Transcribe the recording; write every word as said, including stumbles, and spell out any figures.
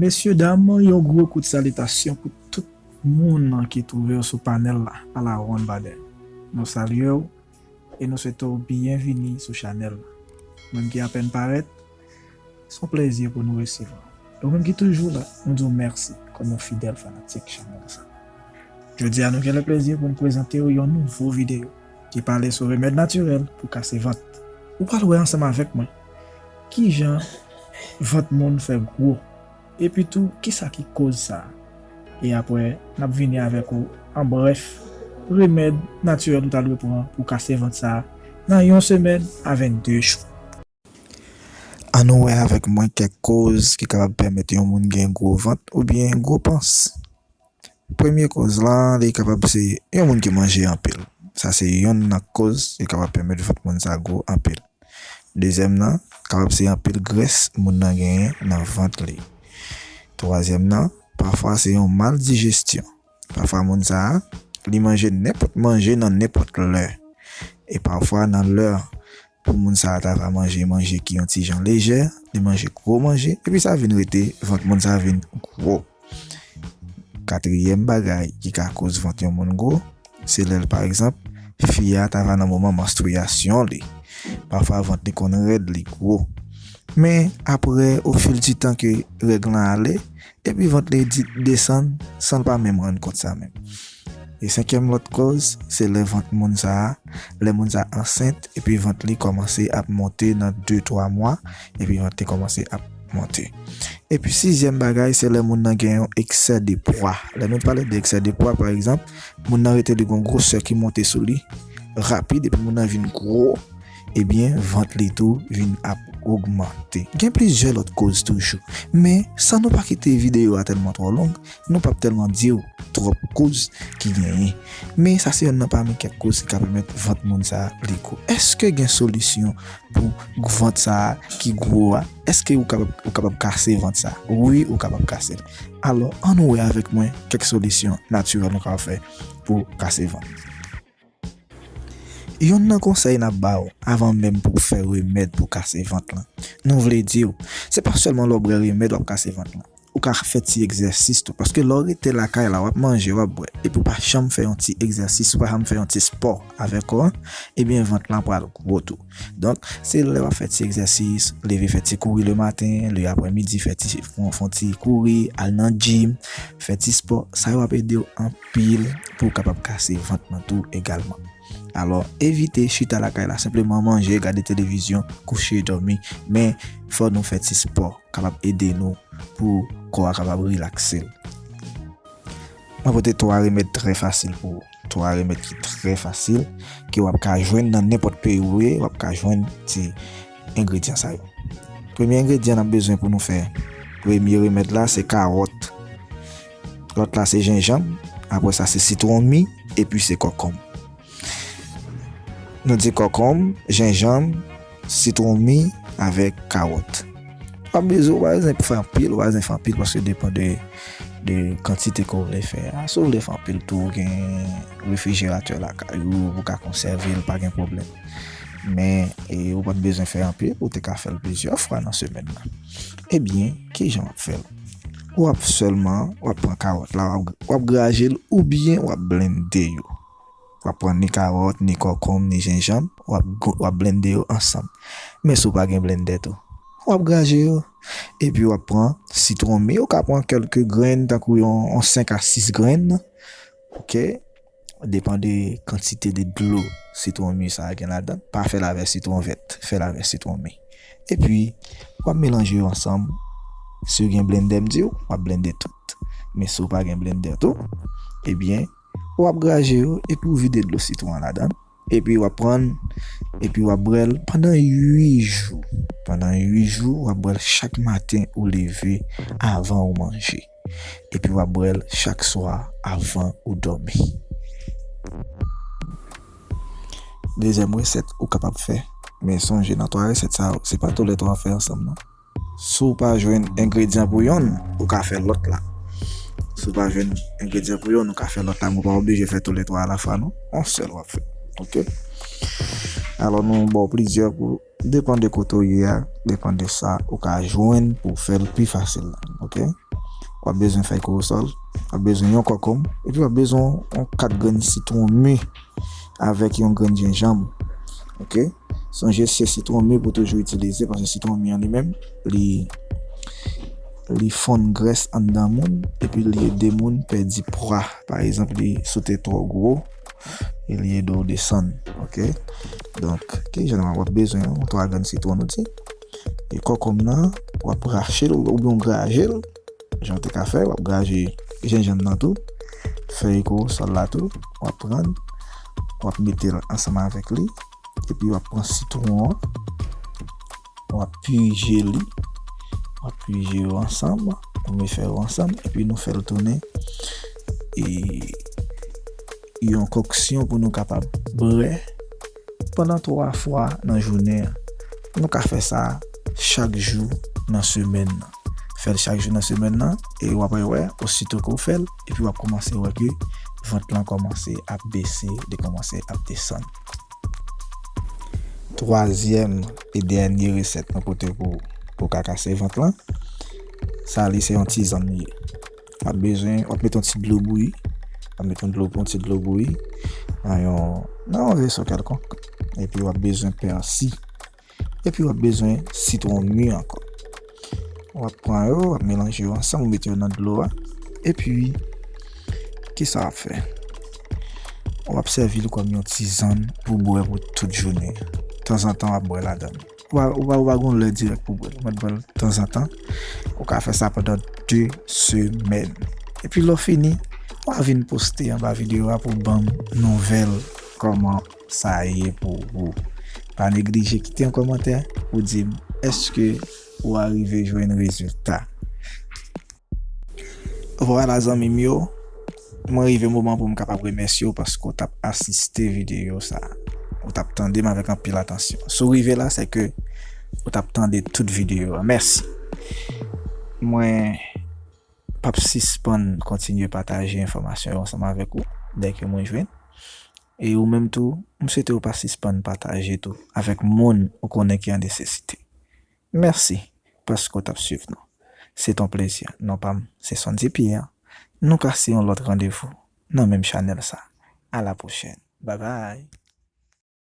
Mesye dam, yon gwo kout salitasyon pou tout moun ki twouve w sou panèl la, a la wonn badè. Nou salye w e nou swete w byenvini sou chanèl la. Moun ki apèn parèt, se yon plezi pou nou resevwa w. Ou menm ki toujou la, nou di w mèsi kòm yon fidèl fanatik chanèl sa. Jodi a, nou gen lè plezi pou n prezante w yon nouvo videyo ki pale sou remèd natirèl pou kase vant. Ou pral wè ansanm avèk mwen kijan vant moun fè gwo, epi tou kisa ki koz sa. E apre, n ap vini avèk ou an brèf remèd natirèl ou ta dwe pran pou kase vant sa nan yon semèn a vennde jou. Ann nou wè avèk mwen kèk koz ki kapab pèmèt yon moun gen gwo vant oubyen gwo pans. Premye koz la, li kapab se yon moun ki manje anpil. Sa se yonn nan koz ki kapab pèmèt vant moun sa gwo anpil. Dezyèm nan, kapab se anpil grès moun nan genyen nan vant li. Twazyèm nan, pafwa se yon mal dijesyon. Pafwa moun sa a, li manje nenpòt manje nan nenpòt lè. E pafwa nan lè pou moun sa a ta va manje manje ki yon ti jan lejè, li manje gwo manje, epi sa vin rete vant moun sa vin gwo. Katriyèm bagay ki ka koz vant yon moun gwo, se lè, pa egzanp, fi a ta va nan moman manstriyasyon li. Pafwa vant li konn rèd, li gwo. Men apre, ofil di tan ke règ lan ale, epi vant li di desann san l pa menm rann kont sa menm. E senkyèm lòt koz, se lè vant moun sa a, lè moun sa a ansent, epi vant li kòmanse ap monte nan de, twa mwa, epi vant li kòmanse ap monte. Epi sizyèm bagay, se lè moun nan gen yon eksè de pwa. Lè nou pale de eksè de pwa, pa egzanp, moun nan rete li gon gwosè ki monte sou li rapid, epi moun nan vin gwo, ebyen, vant li tou vin ap ogmante. Gen plizyè lòt koz toujou. Men, san nou pa kite videyo a tèlman twò long, nou p ap tèlman di w twòp koz ki genyen. Men, sa se yonn nan pami kèk koz ki ka pèmèt vant moun sa a li gwo. Èske gen solisyon pou vant sa a ki gwo a? Èske ou kapab, ou kapab kase vant sa a? Wi, ou kapab kase l. Alò, ann nou wè avèk mwen kèk solisyon natirèl nou kapab fè pou kase vant. Yonn nan konsèy n ap ba w avan menm pou w fè remèd pou kase vant lan, nou vle di w, se pa sèlman lè w bwè remèd w ap kase vant lan. Ou ka fè ti egzèsis tou, paske lè w rete lakay la, w ap manje, w ap bwè, epi w pa janm fè yon ti egzèsis, ou pa janm fè yon ti spò avèk kò an, ebyen, vant lan pral gwo tou. Donk, se lè w ap fè ti egzèsis, leve fè ti kouri lematen, lè aprèmidi, fè ti, fè yon, fè yon ti kouri, al nan gym, fè ti spò, sa yo ap ede w anpil pou w kapab kase vant lan tou egalman. Alò, evite chita lakay la, senpleman manje, gade televizyon, kouche, dòmi. Men, fò nou fè ti spò, kapab ede nou pou kò a kapab rilakse l. Mwen pote twa remèd trè fasil pou ou. Twa remèd ki trè fasil, ke w ap ka jwenn nan nenpòt peyi ou ye, w ap ka jwenn ti engredyan sa yo. Premye engredyan n ap bezwen pou nou fè premye remèd la, se kawòt. Lòt la, se jenjanm. Apre sa, se sitwon mi. Epi se kòkonm. Nou di kòkonm, jenjanm, sitwon mi avèk kawòt. W ap bezwen, w pa bezwen fè anpil, w pa bezwen fè anpil paske depann de, de kantite ke w vle fè a. Si w vle fè anpil tou, ou gen refrijeratè lakay ou, ou ka konsève l, pa gen pwoblèm. Men, e, ou pa t bezwen fè anpil, ou te ka fè l plizyè fwa nan semèn nan. Ebyen, kijan w ap fè l? W ap sèlman, w ap pran kawòt la, w ap, w ap graje l oubyen w ap blende yo. W ap pran ni kawòt, ni kòkonm, ni jenjanm, w ap, w ap blende yo ansanm. Men si w pa gen blendè tou, w ap graje yo. Epi w ap pran sitwon mi, ou ka pran kèlke grenn, tankou yon, yon senk a sis grenn. Oke? Depann de kantite de dlo sitwon mi sa a gen ladan. Pa fè l avè sitwon vèt, fè l avè sitwon mi. Epi, w ap melanje yo ansanm. Si w gen blendè, m di w, w ap blende tout. Men si w pa gen blendè tou, ebyen, w ap graje yo, epi w vide dlo sitwon an ladan. Epi w ap pran l, epi w ap bwè l pandan uit jou. Pandan uit jou, w ap bwè l chak maten ou leve avan ou manje. Epi w ap bwè l chak swa avan ou dòmi. Dezyèm resèt ou kapab fè. Men sonje, nan twa resèt sa yo, se pa toulètwa w ap fè ansanm, non. Si w pa jwenn engredyan pou yonn, ou ka fè lòt la. Si w pa jwenn engredyan pou yonn, ou ka fè lòt la, men w pa oblije fè toulètwa alafwa, non. Yon sèl w ap fè. Oke? Alò, nou ba w plizyè pou, depann de kote w ye a, depann de sa ou ka jwenn pou w fè l pi fasil la. Oke? w ap bezwen fèy korosòl, w ap bezwen yon kòkonm, epi w ap bezwen yon kat grenn sitwon mi avèk yon grenn jenjanm. Oke? Sonje, se sitwon mi pou toujou itilize, paske sitwon mi an li menm, li, li fonn grès anndan moun, epi li ede moun pèdi pwa. Pa egzanp, li sote twò gwo, e li ede w desann. Oke? Donk, ki jan w ap bezwen yon twa grenn sitwon, nou di. E kòkonm nan, w ap rache l oubyen w graje l, jan w te ka fè, w ap graje jenjanm nan tou, fèy korosòl la tou, w ap pran, w ap mete l ansanm avèk li, epi w ap pran sitwon an, w ap pije li, w ap pije yo ansanm, nou mefè yo ansanm, epi nou fè l tounen e yon koksyon pou nou kapab bwè pandan twa fwa nan jounen an. Nou ka fè sa chak jou nan semèn nan. Fè l chak jou nan semèn nan, e w ap wè, osito ke w fè l, epi w ap kòmanse wè ke vant lan kòmanse ap bese, li kòmanse ap desann. Twazyèm e dènye resèt mwen pote pou, pou ka kase vant lan. Sa li se yon tizann li ye. W ap bezwen, w ap mete yon ti dlo bouyi. W ap mete yon dlo, yon ti dlo bouyi nan yon, nan yon veso kèlkonk. Epi w ap bezwen pèsi. Epi w ap bezwen sitwon mi ankò. W ap pran yo, w ap melanje yo ansanm, ou mete yo nan dlo a. Epi, kisa w ap fè? W ap sèvi l kòm yon tizann pou bwè pou tout jounen. Tanzantan, w ap bwè ladan l. Ou pa, ou pa, ou pa gon lè dirèk pou bwè l. Ou mèt bwè l tanzantan. Ou ka fè sa pandan de semèn. Epi lè w fini, w a vin poste anba videyo a pou ban m nouvèl kòman sa ye pou ou. Pa neglije kite yon kòmantè pou di m èske ou arive jwenn rezilta. Vwala zanmi m yo, mwen rive moman pou m kapab remèsye w paske w t ap asiste videyo sa. Ou t ap tande m avèk anpil atansyon. Si w rive la, se ke ou t ap tande tout videyo a. Mèsi. Mwen p ap sispann kontinye pataje enfòmasyon yo ansanm avèk ou, dèke mwen jwenn. E ou menm tou, m swete w pa sispann pataje tou avèk moun ou konnen ki an nesesite. Mèsi paske w t ap swiv nou. Se t on plezi. Non pa m, se Sondy Pierre. Nou kase yon lòt randevou nan menm chanèl sa. A la pwochèn. Babay.